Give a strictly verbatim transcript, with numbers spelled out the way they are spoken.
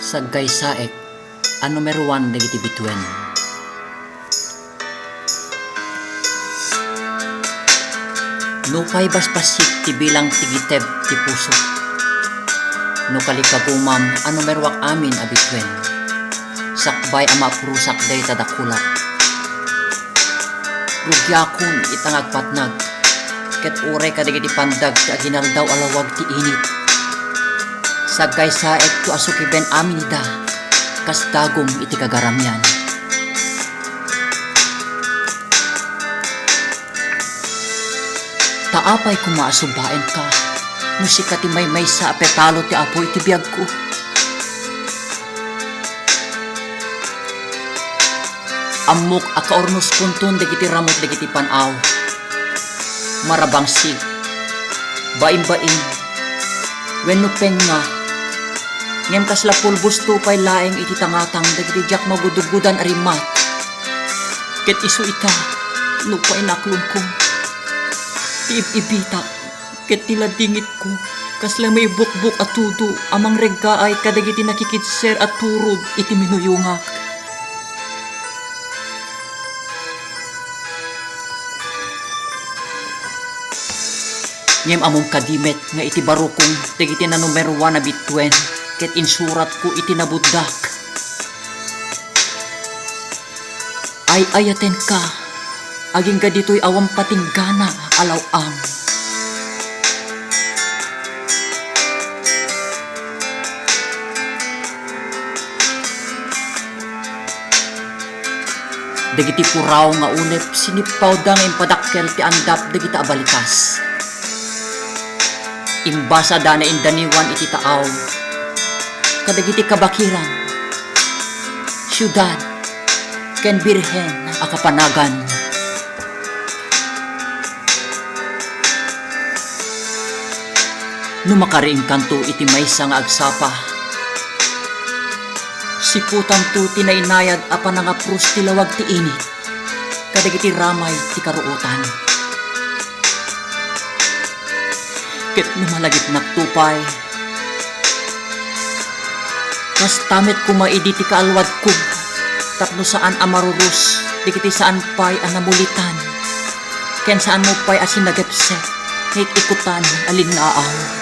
Saggaysaek a numero one dagiti bituen. Nupay basbassit ti bilang ti giteb ti pusok, no kalikagumam a numeroak amin a bituen, sakbay a maaprusak dayta dakulak. Rugiakon ita nga agpatnag, ket uray kadagiti pandag ti aginaldaw a lawag ti init. Saggaysaekto a sukiben amin ida, kas dagum iti kagaramian. Ta apay koma a subaenka, no sika ti maymaysa a petalo ti Apo iti biagko? Ammok a kaurnoskonton dagiti ramut dagiti pan-aw, marabangsi, baimbaim, wenno pengnga, ngem kasla pulbosto pay laeng iti tangatang dagiti diak maguduggodan a rimmat. Ket isu ita, nupay naaklonko, ti ib-ibitak ket ti ladingitko, kasla maibukbok a tudo a mangreggaay kadagiti nakikidser a turod iti minuyongak. Ngem ammom kadi met nga iti barukong dagiti nanumeroan a bituen ket insuratko iti nabuddak. Ay-ayatenka, agingga ditoy awan patinggana a law-am. Dagiti puraw nga ulep sinippawda nga impadakkel ti andap dagita a balikas. Imbasada naindaniwan iti taaw kadagiti kabakiran, siudad, ken birhen a kapanagan. No makariingkanto iti maysa nga agsapa, siputanto ti nainayad a panangaprus ti lawag ti init kadagiti ramay ti karuotan. Ket no malagipnakto pay, kasta met koma idi ti kaalwadko tapno saan a marurus dagiti saan pay a namulitan ken saanmo pay a sinagepsep nga ik-ikutan a linnaaw.